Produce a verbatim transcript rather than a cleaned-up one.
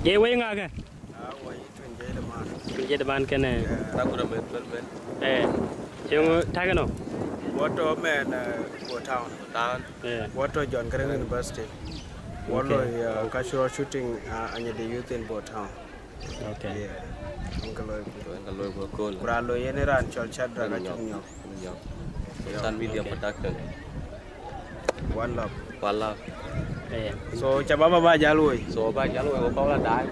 Ye wei ŋa kë? Tueŋ Jei Demand kënë. Ee, yeŋö tak ënɔ? Wɔ tɔ̈ mɛn, ee, Bor Town. Ee. Wɔ tɔ̈ John Garang University. Wɔ loi, ee, cultural shooting, ee, Anyidi Youth in Bor Town. Okay. Yeah. Wën ke loi ku. Wën ke loi ku kööl. Ku raan loi yen ë raan cɔl Shadrack Acuk Nyɔk. Nyɔk. Social Media Production. One love. One love. So, ca baba ba jal woi. So, ba jal woi, wɔ kɔn la daai.